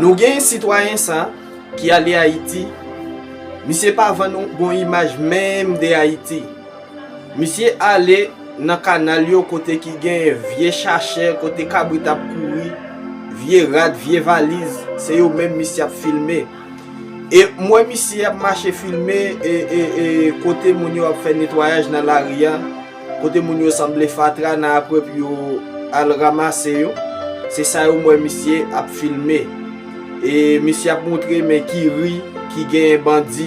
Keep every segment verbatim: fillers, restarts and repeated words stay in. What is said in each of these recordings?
Nou gen sitwayen sa ki ale Ayiti, misye pa vann yon bon imaj menm de Ayiti. Misye ale nan kanal yo kote ki gen vye chachè, kote kabrit ap kouri, vye rad, vye valiz, se yo menm misye ap filme. E m wè misye ap mache filme e, e, e kote moun yo ap fè netwayaj nan lari a, kote moun yo sanble fatra nan apre pou yo al ranmase yo. Se sa yo m wè misye ap filme. E misye ap montre men ki ri ki genyen bandi,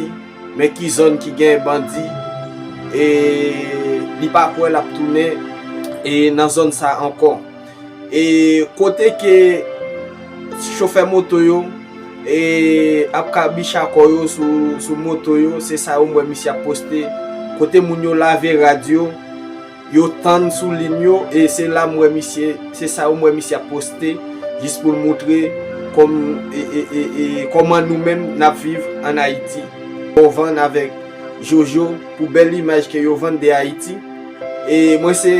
men ki zòn ki genyen bandi. E li pa kwè l ap tounen e nan zòn sa ankò. E kote ke chofè moto yo e ap kabicha kò yo sou, sou moto yo, se sa yo m wè misye ap poste. Kote moun yo lave rad yo, yo tann sou lin yo, e se la m wè misye, se sa yo m wè misye ap poste, jis pou l montre kòm, e, e, e, e, kòman nou menm n ap viv ann Ayiti. Bon, vann avèk Jojo pou bèl imaj ke yo vann de Ayiti. E mwen se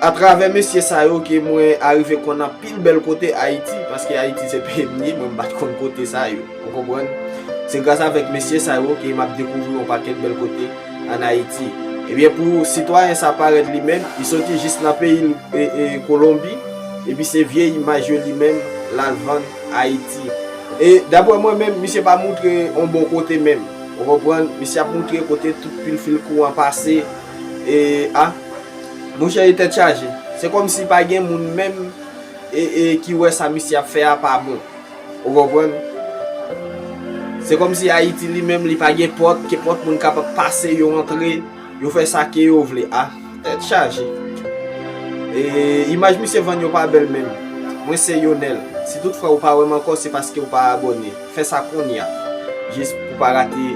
atravè mesye sa yo ke mwen arive konn anpil bèl kote Ayiti, paske Ayiti se peyi m ye, mwen m pa t konn kote sa yo. Ou konprann? Se gras avèk mesye sa yo ke m ap dekouvri yon pakèt bèl kote ann Ayiti. Ebyen, pou sitwayen sa parèt li menm, li soti jis nan peyi l, e, e, Kolonbi, epi se vye imaj yo li menm l al vann Ayiti. E daprè mwen menm, misye pa montre yon bon kote menm. Ou konprann? Misye ap montre kote tout pilfil kouran pase. E, a, monchè, e tèt chaje. Se kòmsi pa gen moun menm, e, e, ki wè sa misye ap fè a pa bon. Ou konprann? Se kòmsi Ayiti li menm, li pa gen pòt, ke pòt moun kapab pase, yo antre, yo fè sa ke yo vle. A, tèt chaje. E imaj misye vann yo pa bèl menm. Mwen se Yonèl. Si toutfwa ou pa wè m ankò, se paske ou pa abòne. Fè sa kounye a. Jis pou pa rate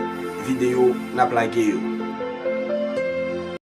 videyo n ap lage yo.